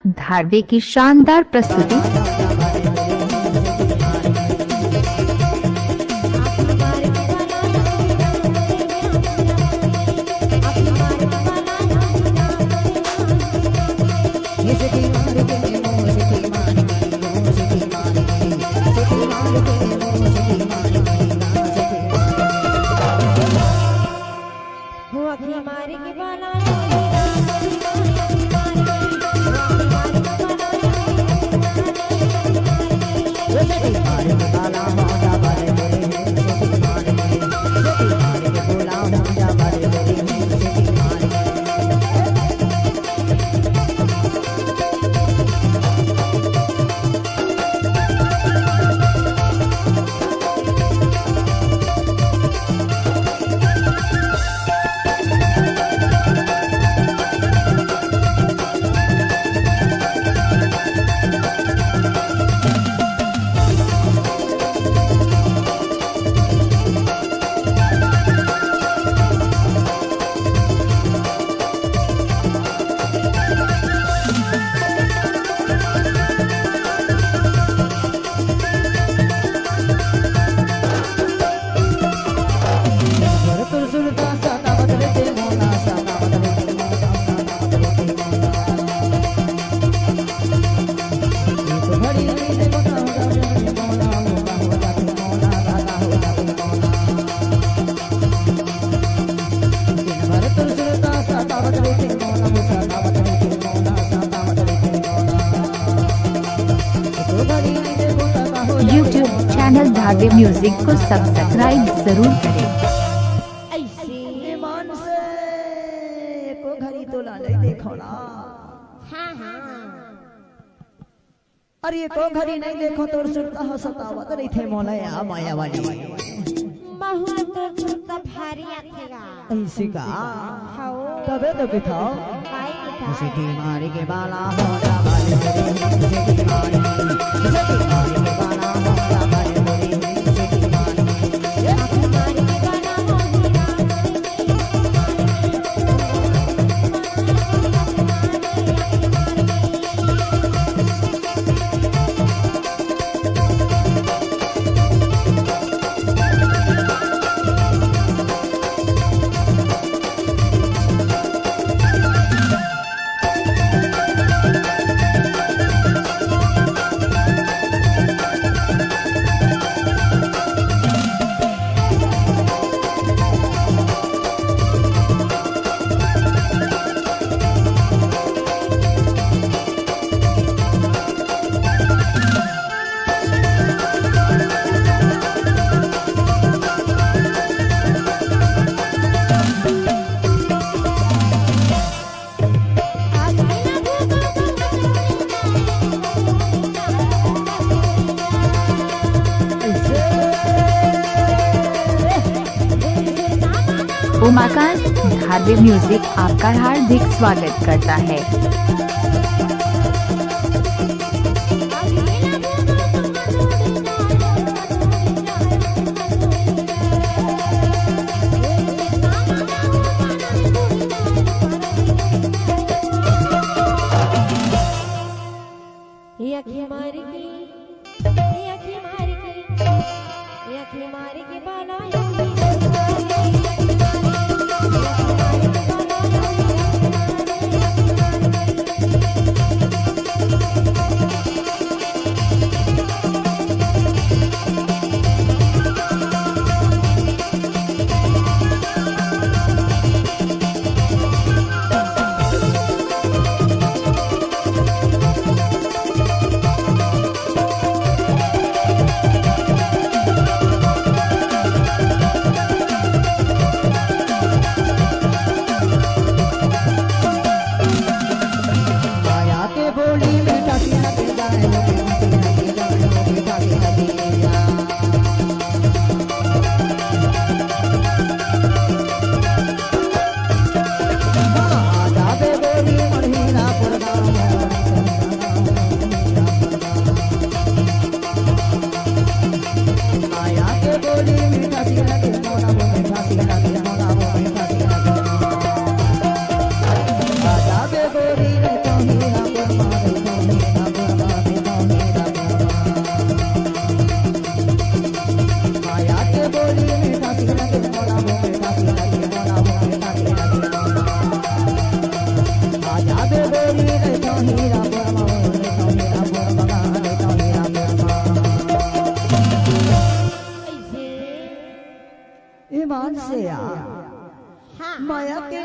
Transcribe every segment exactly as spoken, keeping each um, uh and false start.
धारवे की शानदार प्रस्तुति। YouTube channel धारवे music को सब्सक्राइब जरूर करें। ऐसे ईमान से एको घड़ी तोला नहीं देखो ना। हाँ, हाँ। अरे एको घड़ी नहीं देखो तोर सुरता ह सतावत रहिथे मोला या माया वाली। महुआ तोर सुरता भारी आथे गा। ऐसे का? हौ। तबे तो किथाओ। काई किथाओ? सीटी मारी के बाला हो जा बाली रे, सीटी मारी, सीटी मारी के बाला हो जा बाली रे, सीटी मारी। आँख मारी के बाला हो जा बाली रे। उमाकांत धारवे म्यूजिक आपका हार्दिक स्वागत करता है। ये अखी मारी की, ये अखी मारी की, ये अखी मारी की बाला।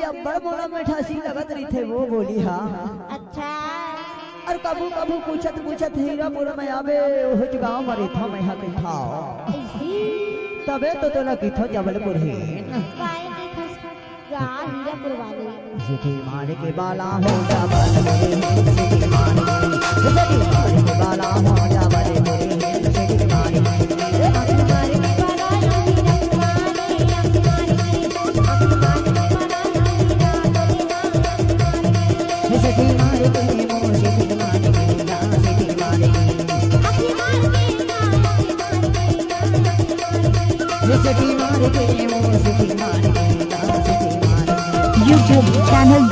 अब्बड़ मोला मिठासी लगत रहिथे वो बोली हा। अच्छा। अउ कभू कभू पूछत पूछत हीरापुर में आबे, ओहिच गाँव में रहिथंव मैं हा कहिथंव। अइसे? तभे तो तोला कहिथंव जबलपुरहीन। काहे कहिथस गा हीरापुर वाले? सीटी मार के बाला हो जबलपुरहीन, सीटी मार के, सीटी मार के बाला हो जबलपुरहीन, सीटी मार के। YouTube channel